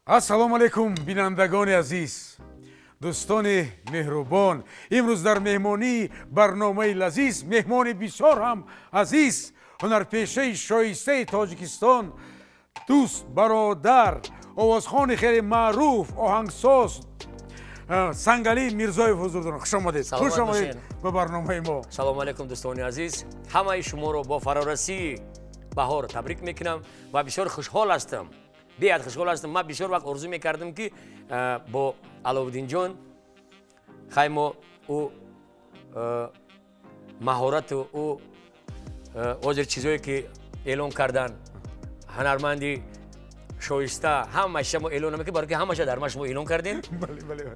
Ассалому алайкум, бинандагони азиз, дӯстони меҳрубон. Имрӯз дар меҳмонии барномаи Лазиз меҳмони бисёр ҳам азиз, ҳунарпешаи шоистаи Тоҷикистон, дӯст, бародар, овозхони хеле маъруф, оҳангсоз Сангалӣ Мирзоев ҳузур доранд. Хуш омадед, хуш омадед ба барномаи мо. Салому алайкум, дӯстони азиз. Ҳамаи шуморо бо фарорасии баҳор табрик мекунам ва бисёр хушҳол ҳастам, беҳад хушҳол ҳастам. Ман бисёр вақт орзу мекардам, ки бо Аловуддинҷон хай мо ӯ маҳорату ӯ ҳозир чизое ки эълон кардан, ҳунарманди шоиста, ҳамаша мо эълон намекунем, барои ки ҳамаша дар ма шумо эълон кардем.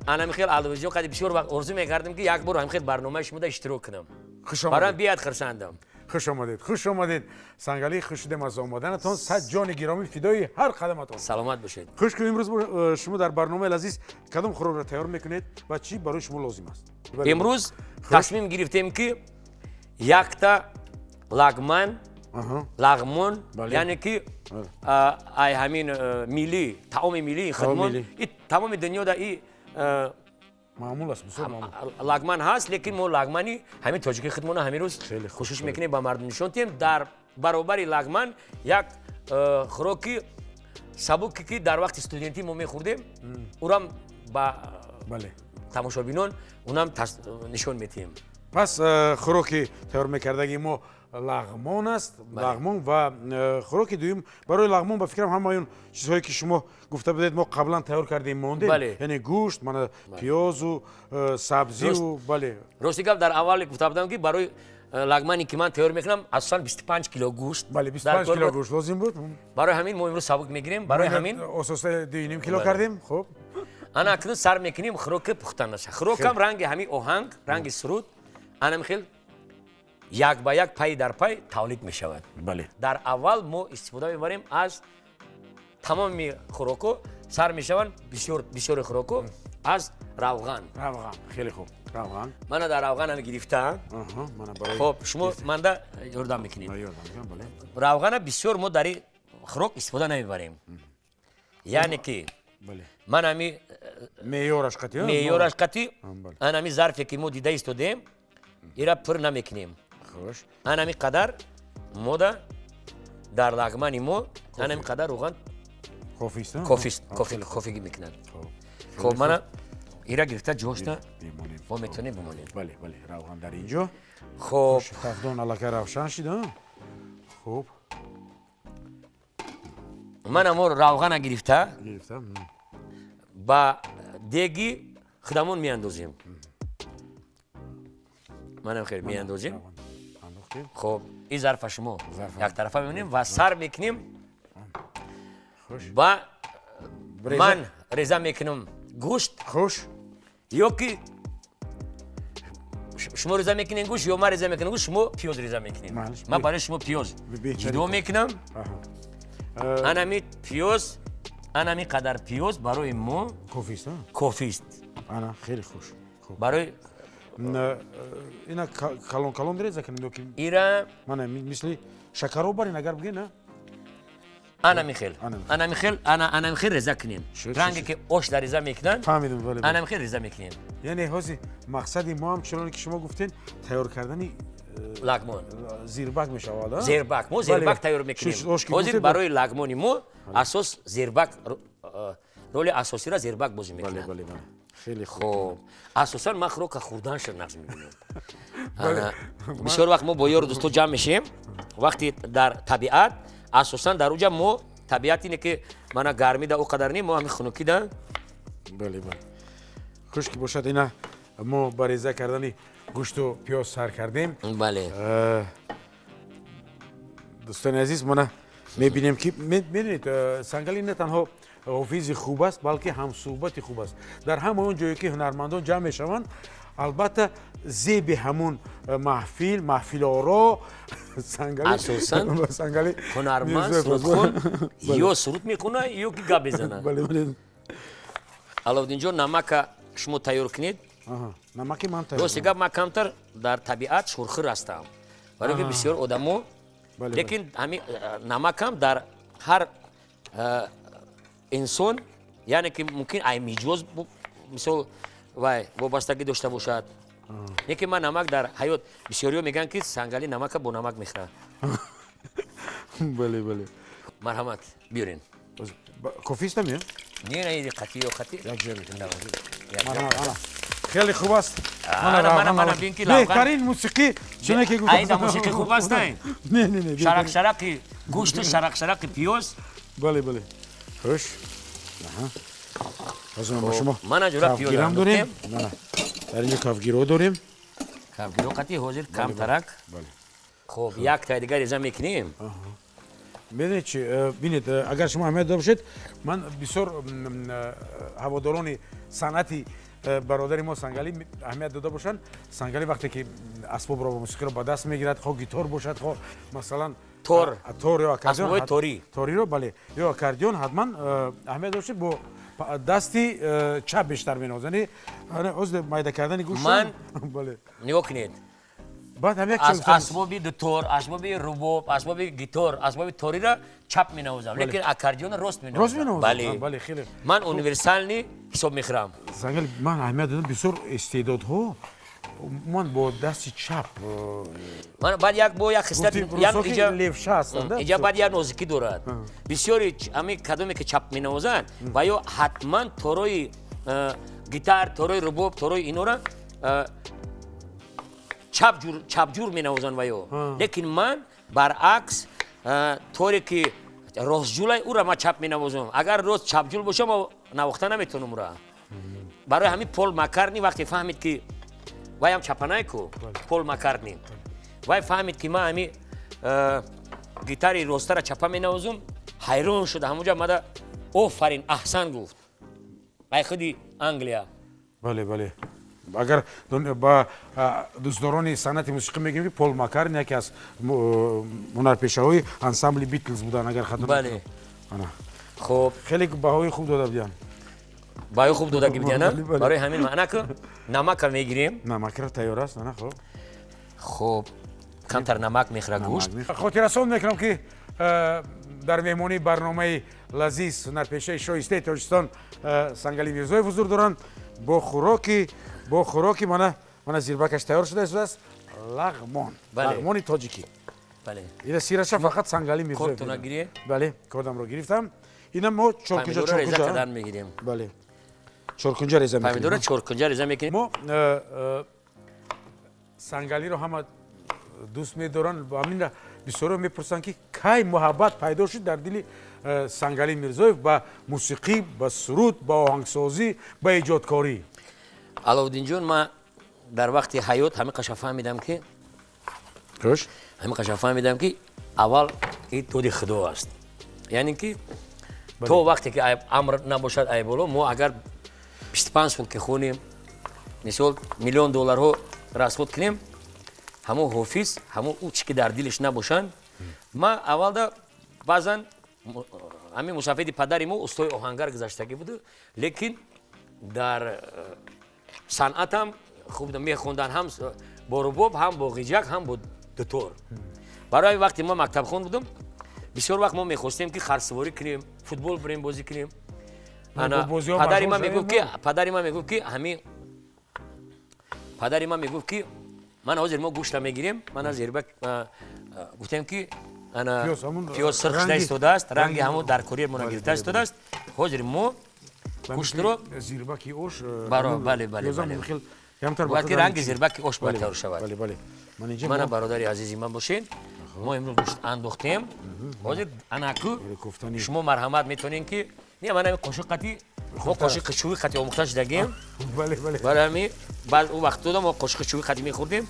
Анами хел Аловуддинҷон қади бисёр вақт орзу мекардам, ки як бор ҳамин хел барномаи шумода иштирок кунам. Бароям беҳад хурсандам. Хуш омадед, хуш омадед, Сангалӣ. Хуш шудем аз омаданатон. Сад ҷони гиромӣ фидои ҳар қадаматон. Саломат бошед. Хуш ки имрӯз шумо дар барномаи Лазиз кадом хӯрокро тайёр мекунед ва чӣ барои шумо лозим аст? Имрӯз тасмим гирифтем, ки якта лагман, лағмон, яъне ки ай ҳамин миллӣ, таоми миллии худмон, тамоми дунёда и маъмул аст, бисёр маъмул. Лагман ҳаст, лекин мо лагмани ҳамин тоҷики худмона ҳамин рӯз кӯшиш мекунем ба мардум нишон диҳем. Дар баробари лагман як хӯроки сабуке, ки дар вақти студентӣ мо мехӯрдем, ӯрам ба тамошобинон унам нишон медиҳем. Пас хӯроки тайёр мекардагии мо лағмон аст, лағмон ва хӯроки дуюм барои лағмон, ба фикрам, ҳамаи он чизҳое, ки шумо гуфта будед, мо қаблан тайёр кардем, мондем, яъне гӯшт, мана пиёзу сабзию, бале. Рости гап, дар аввал гуфта будам, ки барои лагмане, ки ман тайёр мекунам, асосан 25 кило гӯшт. Бале, 25 кило гӯшт лозим буд. Барои ҳамин мо имрӯз сабук мегирем, барои ҳамин асоса 2,5 кило кардем. Хуб. Ана акнун сар мекунем хӯроки пухтанаша. Хӯрокам ранги ҳамин оҳанг, ранги суруд, анам хел як ба як, пай дар пай тавлид мешавад. Дар аввал мо истифода мебарем аз тамоми хӯроко, сар мешаванд бисёри хӯроко аз равған. Равған, хеле хуб, равған. Мана дар равған ҳами гирифта. Хоб, шумо манда ёрдам мекунед. Равғана бисёр мо дар хӯрок истифода намебарем, яъне ки ман ҳами меъёраш қатӣ. Меъёраш қатӣ, ан ҳами зарфе, ки мо дида истодем, ира пур намекунем. Ан ҳами қадар мода дар лагмани мо ан ҳами қадар равған кофист, кофигӣ мекунад. Хоб, мана ира гирифта, ҷошта мо метавонем бимонем. Бале, равған дар инҷо. Хоб. Тафдон аллакай равшан шид. Хуб. Мана мо равғана гирифта, ба деги худамон меандозем. Манам хел меандозем. Хоб, ин зарфа шумо яктарафа мемонем ва сар мекунем ба ман реза мекунам гӯшт. Хуш. Ё ки шумо реза мекунед гӯшт, ё ман реза мекунам гӯшт, шумо пиёз реза мекунед. Ман барои шумо пиёз ҷудо мекунам. Анами пиёз, анами қадар пиёз барои мо кофист. Кофист. Ана, хеле хуш. Барои Ина калон калон реза кунем ё ки ира мана мисли шакароб барин, агар бигӯен, на? Ана михел, ана михел, ана михел реза кунем, ранге ки ош дар реза мекунанд. Фаҳмидам, бале. Ана михел реза мекунем. Яъне ҳозир мақсади мо ҳам, чуноне ки шумо гуфтен, тайёр кардани лагмон. Зирбак мешавад. Зербак, мо зербак тайёр мекунем ҳозир. Барои лагмони мо асос зербак, роли асосиро зербак бозӣ мекунад. Хеле. Хоб, асосан ман хӯрока хӯрданша нағз мебинам. Бисёр вақт мо бо ёру дӯсто ҷамъ мешем, вақти дар табиат, асосан дар уҷа мо табиат ине, ки мана гармида о қадар не, мо ҳами хунукида. Бале, хуш ки бошад. Ина мо ба реза кардани гӯшту пиёз сар кардем. Бале. Дӯстони азиз, мана мебинем, ки медонед, Сангалӣ на танҳо ҳофизи хуб аст, балки ҳамсӯҳбати хуб аст. Дар ҳама он ҷое, ки ҳунармандон ҷамъ мешаванд, албатта, зеби ҳамун маҳфил, маҳфилоро Асосан Сангалӣ ҳунарманд, сурудхон ё суруд мехона, ё ки гап мезанад. Аловуддинҷон, намака шумо тайёр кунед. Намаки ман тайёр. Рости гап, ман камтар дар табиат шӯрхӯр ҳастам, барои ки бисёр одамо, лекин ҳами намакам дар ҳар инсон. Яъне ки мумкин ай миҷоз, мисол, вай вобастагӣ дошта бошад. Леки ман намак дар ҳаёт, бисёриҳо мегӯянд, ки Сангалӣ намака бо намак мехӯрад. Бале, бале. Марҳамат, биёрен. Кофист ами? Не, не, қатӣ ё қатӣ. Як ҷо. Хеле хуб аст. Беҳтарин мусиқӣ, чуне ки гуфтам. Айда, мусиқӣ хуб аст. Не, не, не. Шарақшарақи гӯшту шарақшарақи пиёз. Бале, бале, хуш. Ҳозир ман ба шумо мана ҷура пиёз кафгирам дорем. Мана, дар инҷо кафгиро дорем. Кафгиро қатӣ ҳозир камтарак. Хуб, як тай дигар реза мекунем. Медонед чи, бинед, агар шумо аҳамият дода бошед, ман бисёр ҳаводорони санъати бародари мо Сангалӣ аҳамият дода бошанд, Сангалӣ вақте ки асбобро ва мусиқиро ба даст мегирад, хо гитор бошад, хо масалан тор. Тор ё аккордеон. Торӣ. Ториро, бале, ё аккордеон, ҳатман аҳамият дошта, бо дасти чап бештар менавозад, яъне ҳозир майда кардани гӯш. Ман, нигоҳ кунед, баъд ҳам як аз асбоби дутор, асбоби рубоб, асбоби гитор, асбоби торира чап менавозам, лекин аккордеонро рост менавозам. Рост менавозам. Бале. Бале, хеле. Ман универсальный ҳисоб мехӯрам. Сангали, ман аҳамият додам, бисёр истеъдодҳо умуман бо дасти чап. Ман баъд як бо як хислат. Левша ҳастанд. Иҷа баъд як нозикӣ дорад. Бисёри ҳами кадоме ки чап менавозанд ва ё ҳатман торои гитар, торои рубоб, торои инора чапҷур менавозанд ва ё. Лекин ман баръакс, торе ки ростҷулай, ӯра ман чап менавозам. Агар рост чапҷул боша, ма навохта наметавонам ӯра. Барои ҳамин Пол Маккартни вақте фаҳмид, ки вайам чапанай ку, Пол Маккартни, вай фаҳмид, ки ман ҳами гитари ростара чапа менавозам, ҳайрон шуд. Ҳамонҷа мада офарин, аҳсан гуфт, ай худи Англия. Бале, бале. Агар ба дӯстдорони санъати мусиқӣ мегӯем, ки Пол Маккартни яке аз ҳунарпешаҳои ансамбли Битлз буданд, агар хато. Бале. Хуб. Хеле баҳои хуб дода буданд. Баҳои хуб додагӣ буданд. Барои ҳамин маъна ки намака мегирем. Намакра тайёр аст, ана, хуб. Хуб, камтар намак мехӯра гӯшт. Хотиррасон мекунам, ки дар меҳмонии барномаи Лазиз ҳунарпешаи шоистаи Тоҷикистон Сангалӣ Мирзоев ҳузур доранд бо хӯроки мана, мана, зирбакаш тайёр шуда истодааст, лағмон, лағмони тоҷикӣ. Ина сираша фақат Сангалӣ Мирзоев. Бале, кордамро гирифтам. Ина мо чоркунҷа. Чоркунҷа мегирем. Бале, чоркунҷа реза. Помидора чоркунҷа реза мекунем. Мо Сангалиро ҳама дӯст медоранд ва ҳаминра бисёро мепурсанд, ки кай муҳаббат пайдо шуд дар дили Сангалӣ Мирзоев ба мусиқӣ, ба суруд, ба оҳангсозӣ, ба эҷодкорӣ? Аловуддинҷон, ман дар вақти ҳаёт ҳамин қаша фаҳмидам, ки ҳамин қаша фаҳмидам, ки аввал и доди Худо аст, яъне ки то вақте ки амр набошад айболо, мо агар 25 сол ки хонем, мисол, миллион долларҳо расход кунем, ҳамон ҳофиз, ҳамон ӯ чи ки дар дилаш набошанд. Ман аввалда баъзан ҳамин мусафиди падари мо устои оҳангар гузаштагӣ буду, лекин дар санъатам хуб мехонданд, ҳам бо рубоб, ҳам бо ғиҷак, ҳам бо дутор. Барои вақте мо мактабхон будум, бисёр вақт мо мехостем, ки харсиворӣ кунем, футбол бирем, бозӣ кунем. Падари ман мегуфт ки ҳамин, падари ман мегуфт, ки ман ҳозир мо гӯшта мегирем, мана зирбак гуфтем, ки ана пиёз сирх шуда истодааст, ранги ҳамон дар кори мона гирифта истодааст. Ҳозир мо гӯштро зирбаки ош. Бале, бале, бояд ки ранги зирбаки ош бояд тайёр шавад. Мана, бародари азизи ман бошед, мо имрӯз гӯшт андохтем. Ҳозир анаку шумо марҳамат метавонем, ки не, ман ҳамин қошиқ қати, мо қошиқи чӯби қати омӯхта шудагем. Барои ҳамин баъз ӯ вақтода мо қошиқи чӯби қати мехӯрдем.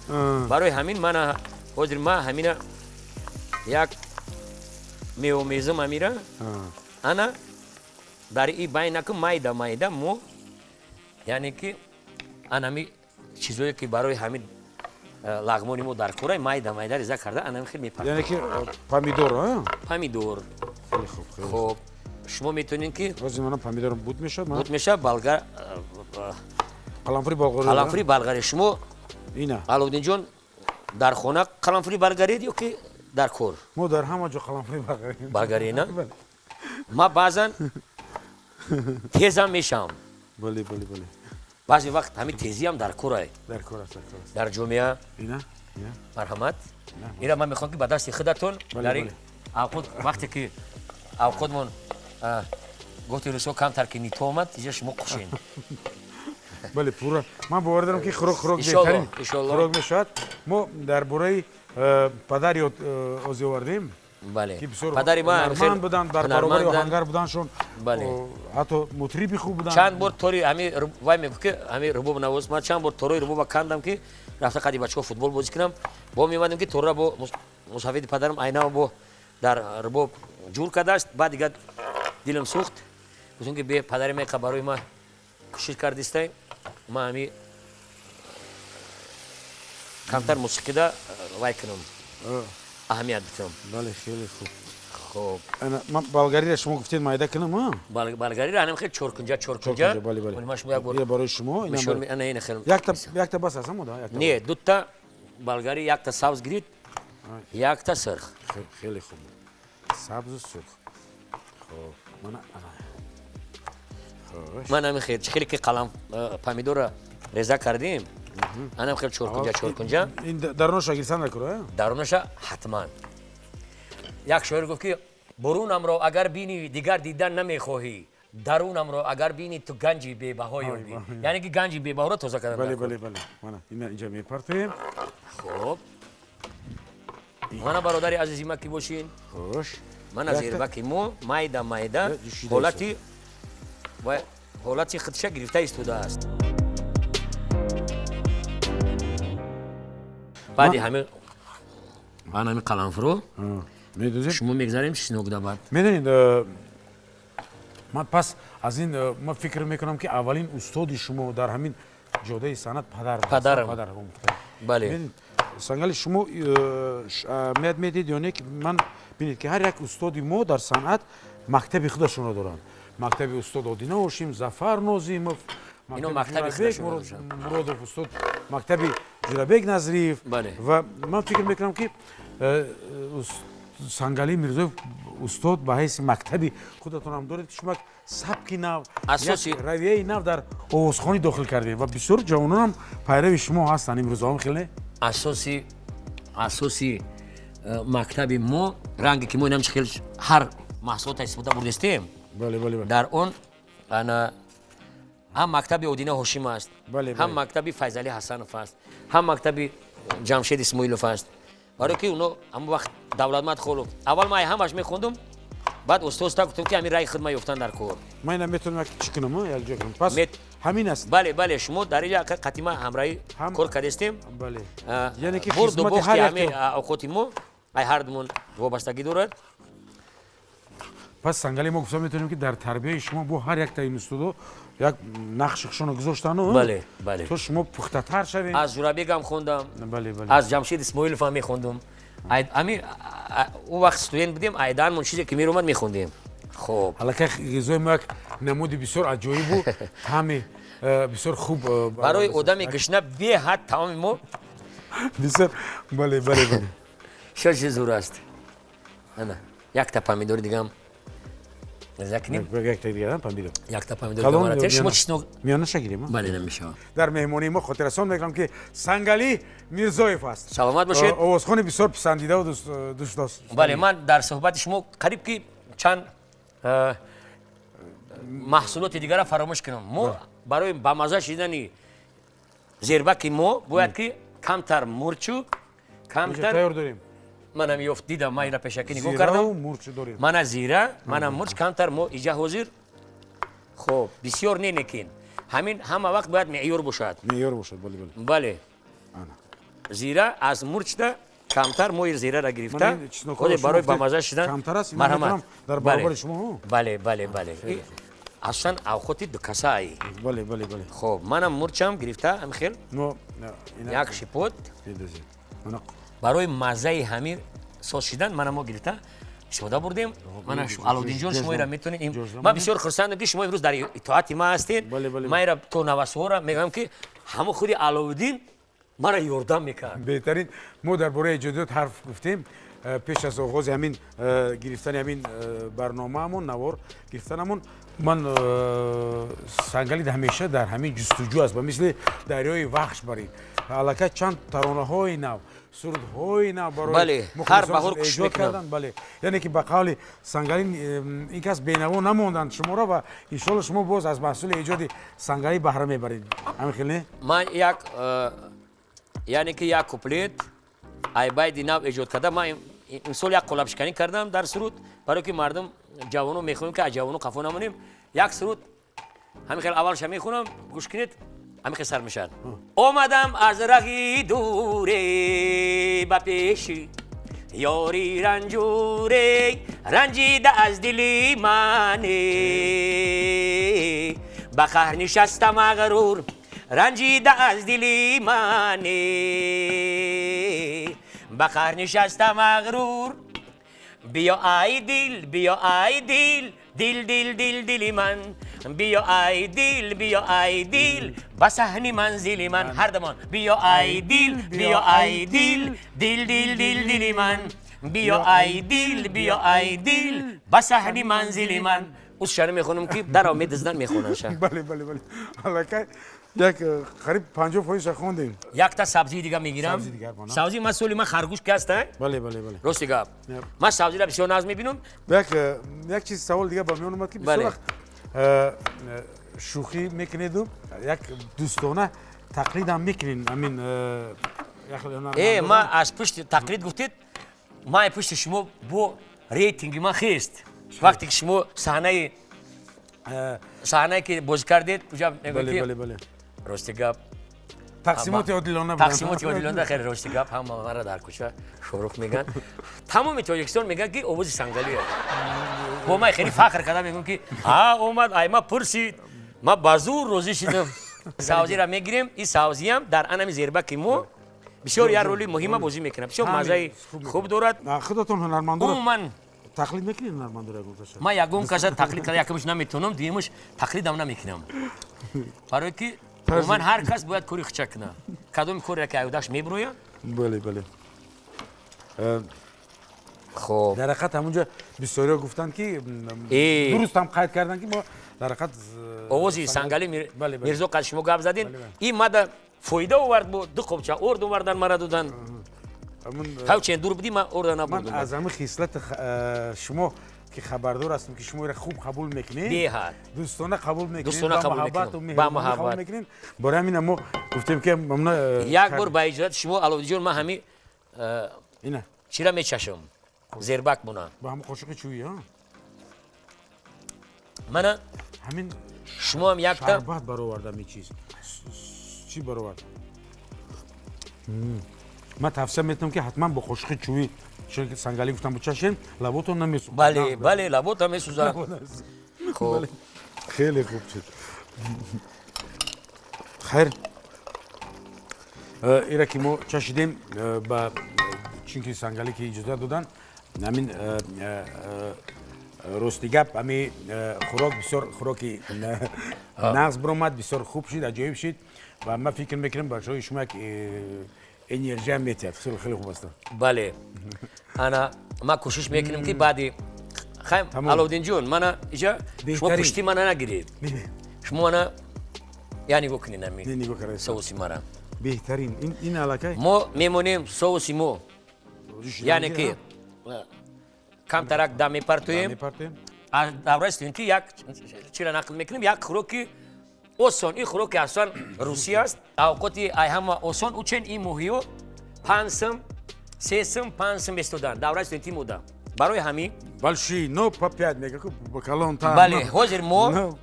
Барои ҳамин мана ҳозир ма ҳамина як меомезам, амира ана дар и байнаку майда майда мо, яъне ки анами чизое ки барои ҳамин лағмони мо дар кора, майда майда реза карда, анами хел мепартем. Яъне ки помидор. Помидор. Хеле хуб. Хуб, шумо метавонед, ки ҳозир мана помидорам буд мешавад. Буд мешавад, болгар. Қаламфури болғарӣ. Қаламфури болғарӣ шумо. Ина. Аловуддинҷон, дар хона қаламфури болгарид ё ки дар кор? Мо дар ҳама ҷо қаламфури болғарӣ. Болгарӣ на? Ма баъзан Тезам мешавам. Бале, бале, бале. Баъзе вақт ҳамин тезиам дар корай. Дар кор аст, дар кор аст. Дар ҷомеа. Ина, ина. Марҳамат. Ира ман мехоҳам, ки ба дасти худатон дар ин авқот, вақте ки авқотмон, гуфти русо, камтар ки нито омад, иҷа шумо қушен. Бале, пурра. Ман бовар дорам, ки хӯрок Иншолло, беҳтарин иншолло. хӯрок мешавад. Мо дар бораи падар ёд ози овардем, Бале. ки бисёр Падари ман ҳунарманд буданд, дар ҳунарманд баробари буданд. оҳангар буданшон Бале. ҳатто мутриби хуб буданд. Чанд бор тори ҳами вай мегуфт, ки ҳами рубоб навоз. Ман чанд бор торои рубоба кандам, ки рафта қади бачаҳо футбол бозӣ кунам. Бо меомадем, ки торра бо мусафиди падарам айнаво бо дар рубоб ҷур кардааст. Баъд дигар дилам сӯхт, гуфтам, ки бе падари меқа барои ман кӯшиш кардистай, ман ҳами камтар мусиқида вай кунам, аҳамият битам. Бале, хеле хуб. Хоб. Ана, ман болгариро шумо гуфтед, майда кунам, а? Болгариро ҳанам хел чоркунҷа, чоркунҷа. Чоркунҷа, бале, бале. Вале ман шумо як бор Ина барои шумо, ина нишон барои- ана ина хел. Якта бас аст, амода? Якта. Не, дута болгари, якта сабз гирид, якта сирх. Хеле хуб, сабзу сурх. Хоб, мана, ана. Хош. Ман ҳамин хел, хеле ки қалам помидора реза кардем, анам хел чоркунҷа, чоркунҷа. Ин даруноша гирифтан накура, а? Дарунаша ҳатман. Як шоир гуфт, ки бурунамро агар бинӣ, дигар дидан намехоҳӣ, дарунамро агар бинӣ, ту ганҷи бебаҳо ёбӣ. Яъне ки ганҷи бебаҳоро тоза кардан Бале. дар кор. Бале, бале, мана, ина инҷа мепартоем. Хоб, мана, бародари азизи ма, ки бошин. Хош. Мана зербаки мо майда майда Ҷӯшида. Ҳолати ва ҳолати худша гирифта истодааст. Баъди ҳамин ман ҳамин қаламфуро Медозем. шумо мегзарем чеснок баъд. Медонед, ман пас аз ин ман фикр мекунам, ки аввалин устоди шумо дар ҳамин ҷодаи санъат падар буд. Падарам. Падар. Бале. Медонед, Сангали, шумо меяд медид ё не, ки ман бинед, ки ҳар як устоди мо дар санъат мактаби худашонро доранд. Мактаби устод Одина Ҳошим, Зафар Нозимов, Ино мактаби Ҷурабек худашонро доштанд. Муродов, устод, мактаби Ҷурабек Назриев. Бале. Ва ман фикр мекунам, ки Сангали Мирзоев устод ба ҳайси мактаби худатонам доред, ки шумо як сабки нав, як равияи нав дар овозхонӣ дохил кардед ва бисёр ҷавононам пайрави шумо ҳастанд имрӯзҳо, хеле. Асоси мактаби мо, ранге ки мо инам хел ҳар маҳсулота истифода бурдестем, бале бале бале дар он ана ҳам мактаби Одина Ҳошим аст, ҳам мактаби Файзалӣ Ҳасанов аст, ҳам мактаби Ҷамшед Исмоилов аст, барое ки оно ҳамон вақт Давлатмад Холов. Аввал ман ҳамаш мехондум, баъд устоста гуфтум, ки ҳамин раи хидма ёфтан дар кор. Ман ина метавонам як чӣ кунам, а? Як ҷо кунам, пас ҳамин аст. Бале, шумо дар инҷа қатима ҳамраҳӣ кор кардестем. Бале, яъне ки бурду хизмати бохти ҳар як ҳамин авқоти мо ай ҳардумон вобастагӣ дорад. Пас, Сангали, мо гуфта метавонем, ки дар тарбияи шумо бо ҳар як таин устодо як нақши худшонро гузоштану Бале, бале. то шумо пухтатар шавед. Аз Журабегам хондам, бале бале аз Ҷамшед Исмоилов ҳам мехондум. Ами ӯ вақт студент будем, айдаанмон чизе ки меромад, мехондем. Хоб. Аллакай ғизои мо як намуди бисёр аҷоибу таъми бисёр хуб Барои одами гушна беҳад таоми мо. Бисёр, бале. Бисёр чизи зур аст. Ана якта помидори дигам реза кунем. Якта дигар помидор. Якта помидор. Калон дигам. ё Шумо миёна? чеснок. Миёнаша гирем, а? Бале, намешавад. Дар меҳмонии мо, хотиррасон мекунам, ки Сангали Мирзоев аст. Саломат бошед. Овозхони бисёр писандидаву дӯстдошт. Бале, ман дар суҳбати шумо қариб ки чанд маҳсулоти дигара фаромӯш кунам. Мо барои бамаза шидани зербаки мо бояд ки камтар мурчу, камтар Тайёр дорем. Манам ёфт дидам, ман ира пешакӣ нигоҳ Зираву кардам. мурч дорем. Мана зира, мана мурч камтар мо иҷа ҳозир. Хоб, бисёр не, лекин ҳамин ҳама вақт бояд меъёр бошад. Меъёр бошад, бале, бале. Бале. Ана. Зира аз мурчда камтар мо зираро гирифта. Мана ин чеснокҳоро Ҳозир шумо барои гуфтед, бамаза шидан. камтар аст, ман Марҳамат. метавонам дар баробари шумо, ҳо? Бале, асосан авқоти дукасаи. Бале, бале, бале. Хоб, манам мурчам гирифта ҳам хел. Но ина Як шипот. Медозем. Мана. Барои маззаи ҳамин соз шидан мана мо гирифта истифода бурдем. Мана, Аллоуддинҷон, шумо ира метавонед ман бисёр хурсандам, ки шумо имрӯз дар итоати ман ҳастед. Бале, бале. Ман ира то навасҳоро мегӯям, ки ҳамон худи Аллоуддин мара ёрдам мекард. Беҳтарин. Мо дар бораи эҷодиёт ҳарф гуфтем. Пеш аз оғози ҳамин гирифтани ҳамин барномаамон, навор гирифтанамон, ман Сангалид ҳамеша дар ҳамин ҷустуҷӯ аст, ба мисли дарёи вахш барин аллакай чанд таронаҳои нав, сурудҳои нав барои мухлисон эҷод кардан. Бале, яъне ки ба қавли Сангалин ин кас бенаво намонданд шуморо ва иншоалло шумо боз аз маҳсули эҷоди Сангалӣ баҳра мебаред. Ҳамин хел не? Ман як, яъне ки як куплет айбайди нав эҷод карда. Ман имсол як қолабшиканӣ кардам дар суруд, барое ки мардум ҷавоно мехоҳем, ки аз ҷавоно қафо намонем. Як суруд ҳамин хел аввалша мехонам, гӯш кунед, ҳамин хел сар мешавад. Омадам аз раҳи дуре ба пеши ёри ранҷуре, ранҷида аз дили мане, ба қаҳр нишаста мағрур, ранҷида аз дили мане, ба қаҳр нишаста мағрур. Биё ай дил, биё ай дил, дил дил дил дили ман, биё ай дил, биё ай дил, ба саҳни манзили ман. Ҳардамон биё ай дил, биё ай дил, дил дил дил дили ман, биё ай дил, биё ай дил, ба саҳни манзили ман. Уз шаро мехонам, ки дарав медиздан мехонанша. Бале, бале, бале, аллакай як қариб 50% хондем. Якта сабзии дига мегирам. Сабзи ман соли ман харгӯш ки ҳаста. Бале, бале, бале. Рости гап, ман сабзиро бисёр нағз мебинам. Як чиз савол дига ба миён омад, ки бисёр вақт шӯхӣ мекунеду як дӯстона тақлидам мекунед ҳамин. Ман аз пушти тақлид гуфтед, ман пушти шумо бо рейтинги ман хест. Вақте ки шумо саҳнае ки бозӣ кардед, уҷа мегӯед ки рости гап, тақсимоти одилона. Тақсимоти одилона, хеле рости гап, ҳама мара дар кӯча Шорух мегӯянд, тамоми Тоҷикистон мегӯянд, ки овози Сангалия. Бо ман хеле фахр карда мегӯям, ки ҳа, омад, ай ма пурсид, ма ба зур розӣ шидам. Савзиро мегирем. Ин савзиам дар анами зербаки мо бисёр як роли муҳима бозӣ мекунад, бисёр маззаи хуб дорад. Худатон ҳунармандоро Умуман тақлид мекунед ҳунармандоро ягон каса? Ман ягон каса тақлид карда якумш наметавонам, дуюмаш тақлидам намекунам, барое ки умуман ҳар кас бояд кори худша кунад, кадоми коре ки аюдаш мебирояд. Бале, бале. Хоб. Дар ҳақиқат ҳамунҷо бисёриҳо гуфтанд, ки дурустам қайд карданд, ки мо дар ҳақиқат овози Сангали Мирзо қад шумо гап задин, ин мада фоида овард, бо ду қобча орд овардан, мара додан. Ҳав чен дур будӣ, ман орда набурдам. Аз ҳамин хислати шумо ки хабардор ҳастем, ки шумо хуб қабул мекунед. Беҳад. Дӯстона қабул мекунед. Дӯстона қабул мекунем, ба муҳаббат мекунед. Барои ҳамин мо гуфтем, ки як бор ба иҷозати шумо, Аловиддинҷон, ман ҳамин ина чира мечашам, зербак буна. Ба ҳамин қошуқи чӯӣ. Мана ҳамин шумоам якта шарбат баровард, ҳамин чиз чӣ баровард. Ман тавсия метавам, ки ҳатман бо қошуқи чӯӣ, чунки Сангалӣ гуфтам, бучашем, лаботон намесӯзад. Бале, бале, лаботам месӯзад. Хоб. Хеле хуб шуд. Хайр, ира ки мо чашидем, ба чунки Сангалӣ ки иҷозат додан, ҳамин рости гап, ҳами хӯрок бисёр хӯроки нағз биромад, бисёр хуб шид, аҷоиб шид ва ман фикр мекунам, бачаҳои шумо як энергия метиҳад. Хеле хеле хуб аст. Бале, ана ман кӯшиш мекунем, ки баъди хайм, Аловиддинҷон, мана иҷа шумо пушти мана нагиред, шумо мана я нигоҳ кунед, ами соуси мара. Беҳтарин ин аллакай. Мо мемонем соуси мо, яъне ки камтарак дам мепартоем. Аз давраи студентӣ як чира нақл мекунем, як хӯроки осон. Ин хӯроки аслан русӣ аст, авқоти ай ҳама осон учен. Ин моҳиё 5 сум, 3 сум, 5 сум местоданд давраи студентӣ мода. Барои ҳамин Большие, но по пять мега калонтар. Бале, ҳозир мо,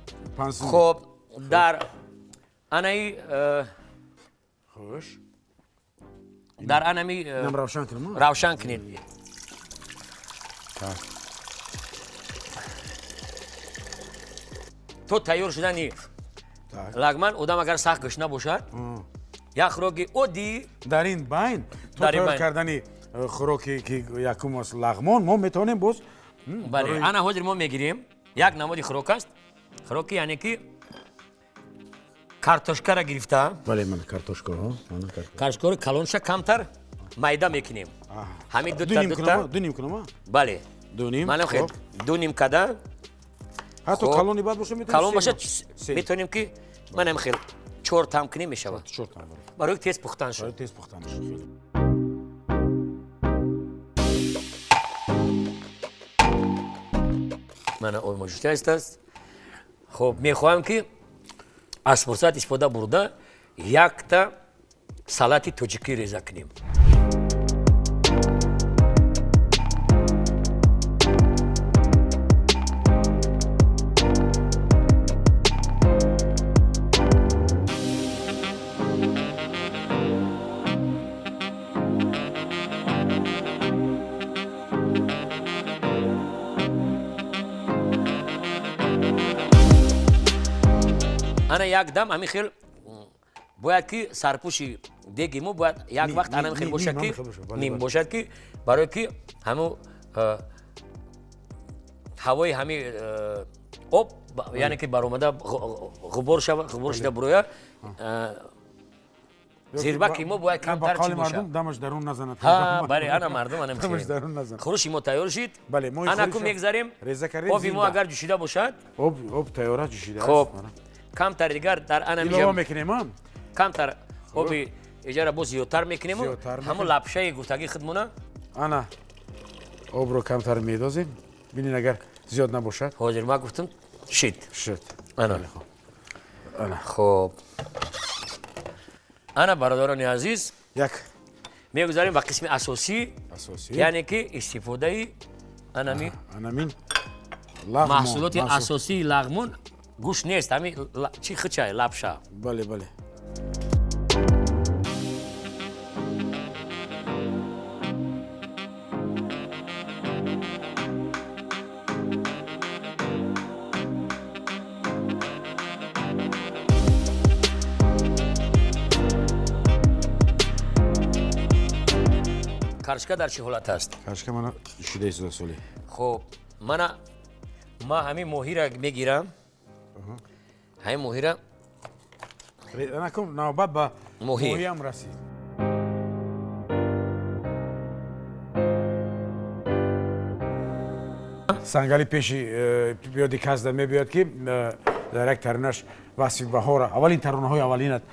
хоб, дар анаи Хуш. Дар анами равшан кунем. Равшан кунед. Так. То тайёр шудани лагман, одам агар сахт гушна бошад, як хӯроки оддӣ. Дар ин байн то тайёр кардани хӯроке, ки якум аст лагмон, мо метавонем боз Бале, ана ҳозир мо мегирем, як намуди хӯрок аст, хӯроки, яъне ки картошкара гирифта. Бале, мана картошка. Картошкаро калонша камтар. Майда мекунем. Ҳамин дута дута. Ду ним кунам? Бале. Ду ним. Манам хел ду ним када. Ҳатто калони бад боша метавонем. Калон боша метавонем ки манам хел чор там кунем мешавад. Чор там. Барои тез пухтан шуд. Барои тез пухтан шуд. Мана об мо ҷӯшида аст. Хоб мехоҳам ки аз фурсат истифода бурда якта салати тоҷикӣ реза кунем. Ана як дам ҳамин хел бояд ки сарпӯши деги мо бояд як вақт ана хел бошад ки ним бошад ки барои ки ҳамун ҳавои ҳами об яъне ки баромада ғубор шава ғубор шуда бурояд зирбаки мо бояд камтар чӣ бошад. Дамаш дарун назанад. Бале, ана мардум ана хӯриши мо тайёр шид. Ана ку мегзарем оби мо агар ҷӯшида бошад. Об тайёра ҷӯшида аст. Хоб камтар дигар дар ана илова мекунем. Камтар оби иҷара боз зиёдтар мекунем ҳамун лапшаи гуфтагии худмона. Ана обро камтар медозем. Бинин агар зиёд набошад. Ҳозир ма гуфтам шид. Шид. Ана. Ана. Хоб. Ана бародарони азиз, як мегузарем ба қисми асосӣ, яъне ки истифодаи анами анамин маҳсулоти асосии лағмон гӯшт нест, ҳами чи хичай лапша. Бале, бале. Каршка дар чӣ ҳолат аст? Каршка мана шида истода соли. Хоб, мана ма ҳамин моҳира мегирам. Ҳамин моҳира накун навбат ба моҳиам расид. Сангали пеши ёди касда мебиёд ки дар як таронаш васфи баҳора, аввалин таронаҳои аввалинат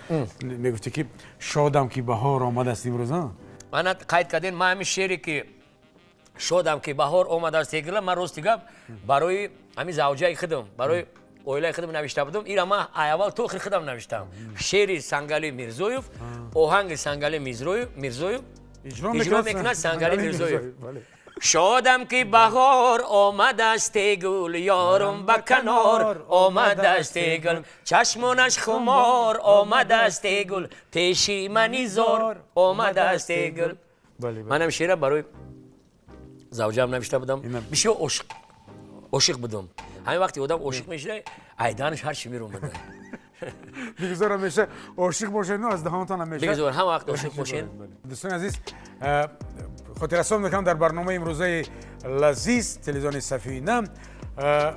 мегуфтӣ ки шодам ки баҳор омадааст имрӯз. Мана қайд кардем, ман ҳамин шере ки шодам ки баҳор омадааст эгила, ман рости гап барои ҳамин завҷаи худам, барои оилаи худам навишта будам. Ира ман аввал то охир худам навиштам. Шери Сангали Мирзоев, оҳанги Сангали Мирзоев иҷро мекунад Сангали Мирзоев. Шодам ки баҳор омадааст гул, ёрум ба канор омадааст гул, чашмонаш хумор омадааст гул, пеши мани зор омадааст гул. Манам шеъра барои завҷаам навишта будам. Бисёр ошиқ будам. Ҳамин вақте одам ошиқ мешуда, айданаш ҳар чӣ меромада. Бигзор ҳамеша ошиқ бошед, аз даҳонтон ҳамеша. Бигзор ҳама вақт ошиқ бошед. Дӯстони азиз, хотиррасон мекунам дар барномаи имрӯзаи лазиз телевизиони Сафина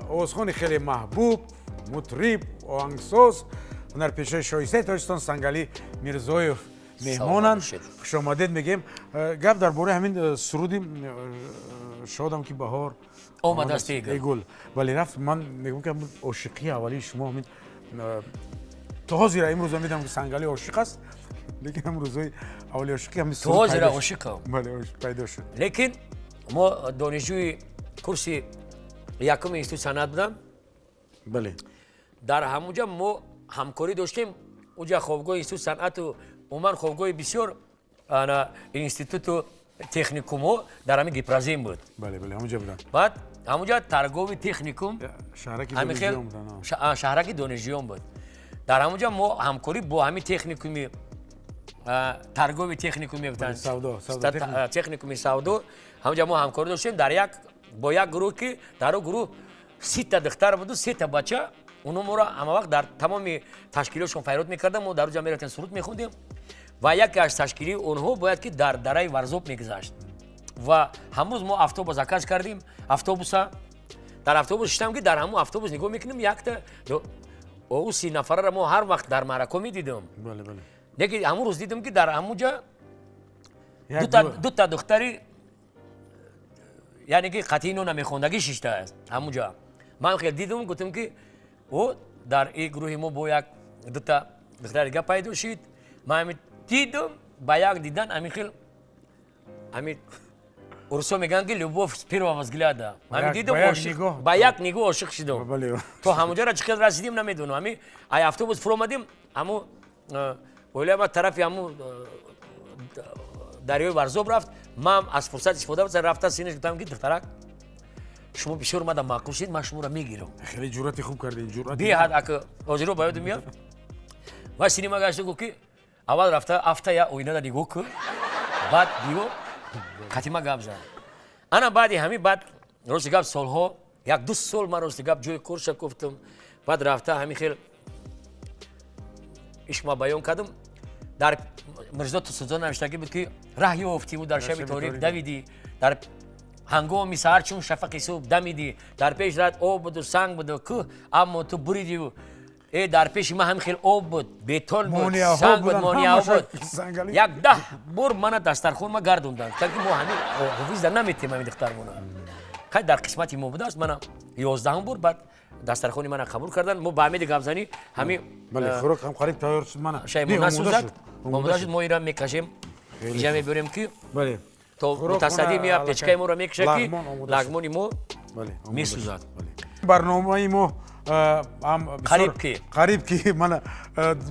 овозхони хеле маҳбуб, мутриб, оҳангсоз, ҳунарпешаи шоистаи Тоҷикистон Сангали Мирзоев меҳмонанд. Хушомадед мегӯем. Гап дар бораи ҳамин суруди шодам ки баҳор омадааст гул. Бале, рафт ман мегӯям ки ошиқии аввалии шумо ҳамин то ҳозира имрӯза медонам ки Сангали ошиқ аст, лекин ҳам рӯзҳои аввали ошиқӣ ҳамин то ҳозира ошиқам. Бале, пайдо шуд. Лекин мо донишҷӯи курси якуми институти санъат будам. Бале. Дар ҳамунҷа мо ҳамкорӣ доштем. Уҷа хобгоҳи институти санъату умуман хобгоҳи бисёр ана институту техникумҳо дар ҳамин Гипрозем буд. Бале, бале, ҳамунҷа буданд. Баъд ҳамунҷа торгови техникум, шаҳраки донишҷӯён буданд. Шаҳраки донишҷӯён буд. Дар ҳамунҷа мо ҳамкорӣ бо ҳамин техникуми торгови техникум мегуфтанд, техникуми савдо. Ҳамунҷа мо ҳамкорӣ доштем дар як бо як гурӯҳ ки дар он гурӯҳ 30 духтар буду 3 бача. Онҳо моро ҳама вақт дар тамоми ташкилотшон файрод мекарданд. Мо дар онҷа мерафтем, суруд мехондем ва яке аз ташкилии онҳо бояд ки дар дараи Варзоб мегузашт. Ва ҳамрӯз мо автобус заказ кардем. Автобуса дар автобус шиштам ки дар ҳамон автобус нигоҳ мекунем якта ӯ 30 нафарро мо ҳар вақт дар маърака медидем. Бале, бале. Лекин ҳамон рӯз дидем ки дар ҳамон ҷа Дута духтари яъне ки қатъи ино намехондагӣ шиштааст ҳамунҷа. Ман хел дидум, гуфтам ки о дар ин гурӯҳи мо бо як дута духтари дига пайдо шид. Ман ҳами дидум, ба як дидан ҳамин хел ҳамин урусо мегӯянд ки любовь с первого взгляда. Ҳамин дидум, ба як нигоҳ ошиқ шидум. То ҳамунҷаро чӣ хел расидим намедонам. Ҳамин ай автобус фуромадим, ҳамун оилаи ма тарафи ҳамун дарёи Варзоб рафт. Ман аз фурсат истифода бурда рафта синаш гуфтам ки духтарак, шумо бисёр мада маъқул шид, ман шуморо мегирам. Хеле ҷуръати хуб кардед, ҷуръат. Беҳад ака ҳозиро ба ёдам меяд. Ва сини ма гашта гуфт ки аввал рафта афта я оинада нигоҳ кун, баъд биё қатима гап зан. Ана баъди ҳамин баъд рости гап солҳо, як ду сол ман рости гап ҷои курша гуфтам, баъд рафта ҳамин хел ишма баён кардам. Дар Мирзо Турсунзода навиштагӣ буд ки раҳ ёфтиву дар шаби торик давидӣ, дар ҳангоми саҳар чун шафақи субҳ дамидӣ, дар пеш рат об буду санг буду кӯҳ, аммо ту буридиву э дар пеши ман ҳамин хел об буд, бетон буд, санг буд, монеаҳо буд. Як 10 бор мана дастархон ма гардонданд, гуфтанд ки мо ҳамин ҳофизда наметем ҳамин духтармона. Хай дар қисмати мо будааст, мана 11 бор баъд дастархони мана қабул карданд. Мо ба амиди гапзанӣ ҳамин бале, хӯрок ҳам қариб тайёр шуд мана. Шай насӯзад, омода шуд, мо инро мекашем, инҷа мебарем ки бале то мутасаддӣ меояд, печкаи моро мекашад ки лагмони мо месӯзад. Барномаи мо қариб ки мана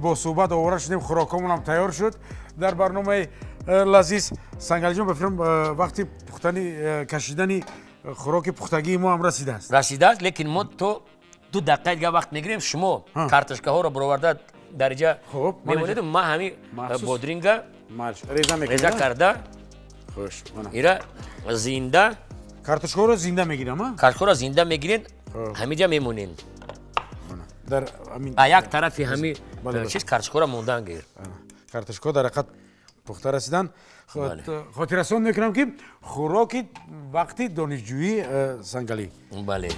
бо суҳбат овора шудем, хӯрокҳомон ҳам тайёр шуд дар барномаи лазиз. Сангалиҷон, ба фикрам вақти пухтани кашидани хӯроки пухтагии мо ҳам расидааст. Расидааст, лекин мо то 2 дақиқа дига вақт мегирем. Шумо картошкаҳоро бароварда дар инҷа мемонед, ман ҳамин бодринга реза карда ира зинда картошкаҳоро зинда мегирам. Картошкаҳоро зинда мегирен, ҳаминҷа мемонем. Дар ҳамин як тарафи ҳамин чиз картошкаҳоро мондан гир. Картошкаҳо дар ҳақиқат пухта расиданд. Хотиррасон мекунам ки хӯроки вақти донишҷӯии Сангалӣ. Бале.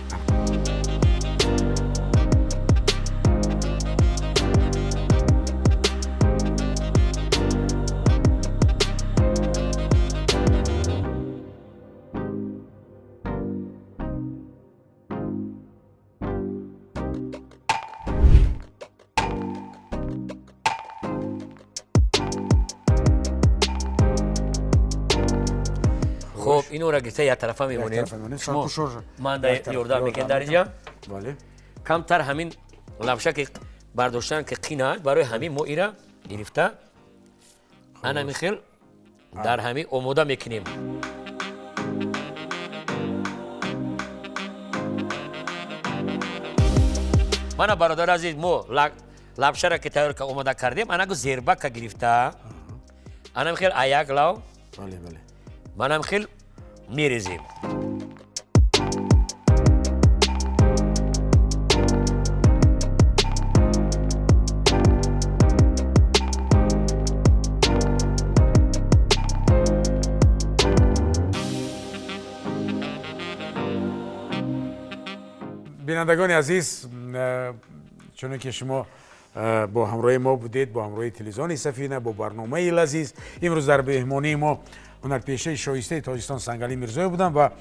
Хоб, инора гирифта як тарафа мемонем. Ман ёрдам мекунем дар инҷа. Камтар ҳамин лавша ки бардоштан ки қин аст, барои ҳамин мо ира гирифта анами хел дар ҳамин омода мекунем. Мана бародари азиз, мо лавшаро ки тайёр омода кардем, анаку зербака гирифта анами хел аяк лав манам хел мерезем. Бинандагони азиз, чуне ки шумо бо ҳамроҳи мо будед, бо ҳамроҳи телевизиони Сафина, бо барномаи лазиз, имрӯз дар меҳмонии мо ҳунарпешаи шоистаи Тоҷикистон Сангалӣ Мирзоев будам ва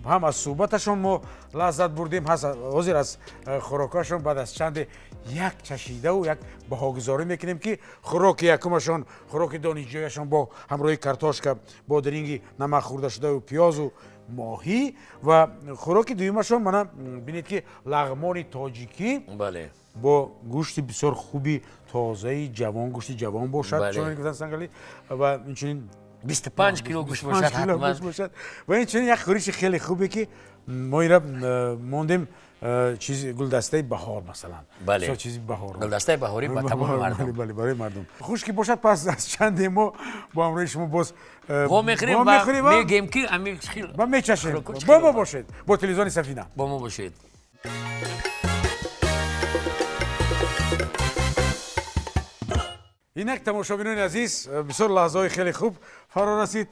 ҳам аз суҳбаташон мо лаззат бурдем, ҳозир аз хӯрокҳояшон баъд аз чанде як чашидаву як баҳогузорӣ мекунем ки хӯроки якумашон, хӯроки донишҷӯяшон бо ҳамроҳи картошка, бодринги намак хӯрдашудаву пиёзу моҳӣ ва хӯроки дуюмашон мана бинед ки лағмони тоҷикӣ бо гӯшти бисёр хуби тозаи ҷавон, гӯшти ҷавон бошад, чунон гуфтан Сангалӣ, ва инчунин 25 кило гӯшт бошад ҳатман. Ва инчунин як хӯриши хеле хубе ки мо ира мондем, чизи гулдастаи баҳор масалан. Бале. Чизи баҳор. Гулдастаи баҳорӣ ба тамоми мардум. Бале, барои мардум. Хуш ки бошад, пас аз чанде мо бо ҳамроҳи шумо боз вомехӯрем ва мегӯем ки ҳамин хел ва мечашем. Бо мо бошед, бо телевизиони Сафина. Бо мо бошед. Инак тамошобинони азиз, бисёр лаҳзаҳои хеле хуб фаро расид.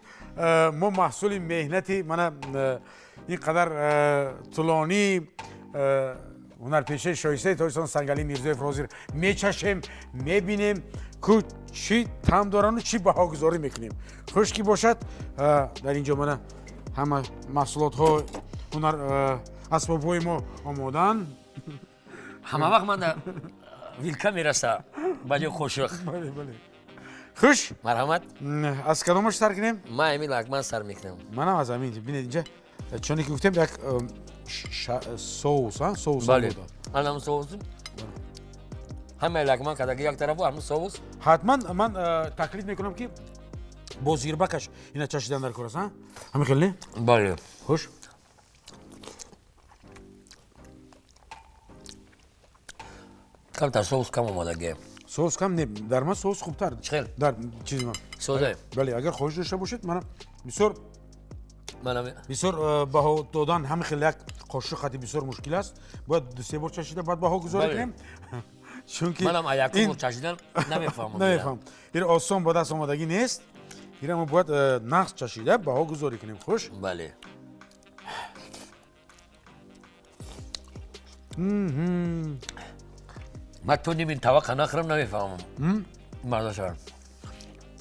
Мо маҳсули меҳнати мана ин қадар тӯлонии Ҳунарпешаи шоистаи Тоҷикистон Сангалӣ Мирзоев ҳозир мечашем, мебинем, ку чӣ таъм дорану чӣ баҳогузорӣ мекунем. Хуш ки бошад, дар ин ҷо мана ҳама маҳсулотҳо, ҳунар асбобҳои мо омодаанд. Ҳама вақт ман вилка мераса ба ҷои қошуқ. Бале, бале. Хуш. Марҳамат. Аз кадомаш сар кунем? Ман ҳамин лагман сар мекунам. Манам аз ҳамин. Бинед, инҷа чуне ки гуфтем, як соус, соус. Бале, анам соус. Ҳамаи лагман кадаги як тарафу, ҳамин соус. Ҳатман ман таклиф мекунам, ки бо зирбакаш ина чашидан дар кор аст. Ҳамин хел, не? Бале. Хуш. Камтар соус кам омадаги. Соус кам не, дар ман соус хубтар. Чӣ хел? Дар чизи ман. Созе. Бале, агар хоҳиш дошта бошед, мана бисёр бисёр баҳо додан ҳамин хел як қошуқ хати бисёр мушкил аст. Бояд дусе бор чашида, баъд баҳо гузорӣ кунем, чунки манам якум бор чашидан намефаҳмам. Намефаҳмам, ин осон ба даст омадагӣ нест. Ира мо бояд нағз чашида, баҳо гузорӣ кунем. Хуш. Бале. Ман то ними тавақа нахӯрам, намефаҳмам мазаша.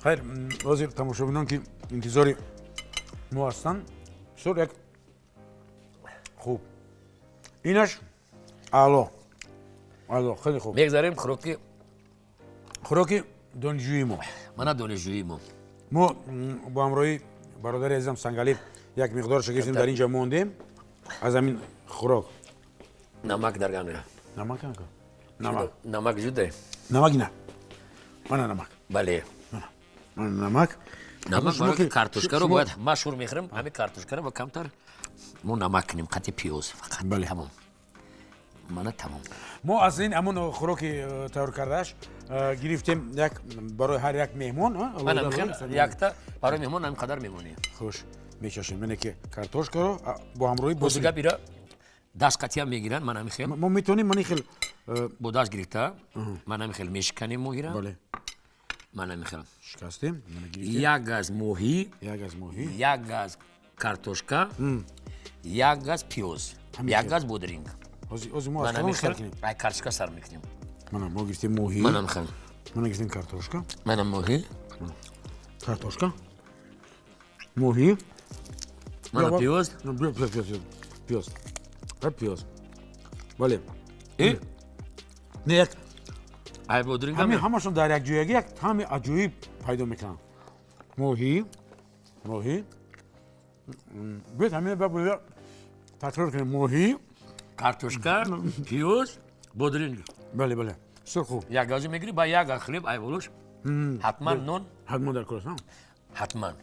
Хайр, ҳозир тамошобинон, ки интизори мо ҳастанд, бисёр як хуб инаш, аъло, аъло, хеле хуб. Мегзарем хӯроки хӯроки донишҷӯии мо. Мана донишҷӯии мо. Мо бо ҳамроҳи бародари азизам Сангалӣ як миқдорша гирифтем, дар ин ҷо мондем аз ҳамин хӯрок. Намак дар гана. Намак, намак. Намак жуде. Намак ина, мана намак. Бале. Мана намак. Намак барои картошкаро бояд. Ман шур мехӯрам ҳамин картошкаро ва камтар мо намак кунем қати пиёз фақат, тамом, мана тамом. Мо аз ин ҳамон хӯроки тайёр кардааш гирифтем, як барои ҳар як меҳмон. Якта барои меҳмон ҳамин қадар мемонем. Хуш, мечашем, мене ки картошкаро бо ҳамроҳи бози гап ира даст қатиам мегиранд, ман ҳамин хел. Мо метавонем мани хел. Бо даст гирифта, ман ҳамин хел мешиканем моҳира. Ман ҳамин хел. Шикастем. Як газ моҳӣ. Як газ моҳӣ. Як газ картошка, як газ пиёз, як газ бодринг. Ҳозир мо аз кадом сар кунем? Ай картошка сар мекунем. Мана мо гирифтем моҳӣ. Манам хел. Мана гирифтем картошка. Манам моҳӣ. Картошка, моҳӣ. Мана пиёз. Пиёз, пиёз, пиёз, бале. И не, як ай бодринг. Ҳамин ҳамашон дар якҷоягӣ як таъми аҷоиб пайдо мекунанд. Моҳӣ, моҳӣ. Биёед, ҳамин ба такрор кунем: моҳӣ, картошка, пиёз, бодринг. Бале, бале, бисёр хуб. Як гази мегирӣ ба як газ хлеб, ай болош ҳатман нон. Ҳатман дар кор аст. Ҳатман.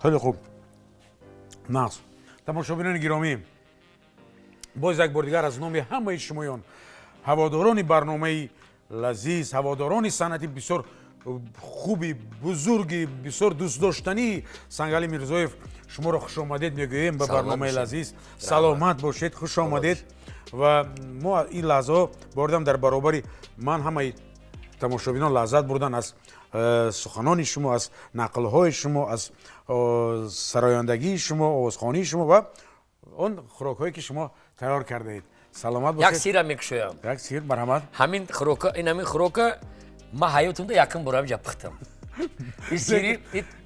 Хеле хуб, нағз. Тамошобинони гиромӣ, боз як бор дигар аз номи ҳамаи шумоён, ҳаводорони барномаи лазиз, ҳаводорони санъати бисёр хуби, бузурги, бисёр дӯстдоштании Сангалӣ Мирзоев, шуморо хушомадед мегӯем ба барномаи лазиз. Саломат бошед, хуш омадед. Ва мо ин лаҳзаҳо бордам, дар баробари ман ҳамаи тамошобинон лаззат бурдан аз суханони шумо, аз нақлҳои шумо, аз сарояндагии шумо, овозхонии шумо ва он хӯрокҳое, ки шумо тайёр кардаед. Саломат бошед. Як сира мекушоям. Як сир, марҳамат. Ҳамин хӯрока, ин ҳамин хӯрока ман ҳаётимда якум бор ҳаминҷа пухтам. Ин сири,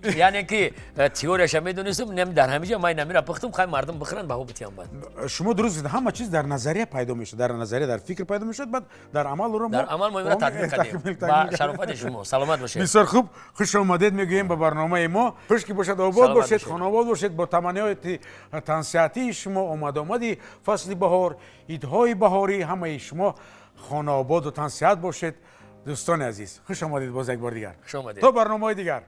яъне ки теорияша медонистам, дар ҳаминҷа ман инамира пухтам. Хай, мардум бихӯранд, баҳо битиям баъд. Шумо дуруст гуфтед, ҳама чиз дар назария пайдо мешавад, дар назария, дар фикр пайдо мешавад, баъд дар амал ӯро дар амал мо инро татбиқ кардем ба шарофати шумо. Саломат бошед. Бисёр хуб, хуш омадед мегӯем ба барномаи мо. Хуш ки бошад, обод бошед, хонаобод бошед. Бо таманниёти тансиҳатии шумо, омадомади фасли баҳор, идҳои баҳорӣ, ҳамаи шумо хонаободу тансиҳат бошед. Дӯстони азиз, хуш омадед боз як бор дигар. Хуш омадед. То барномаҳои дигар.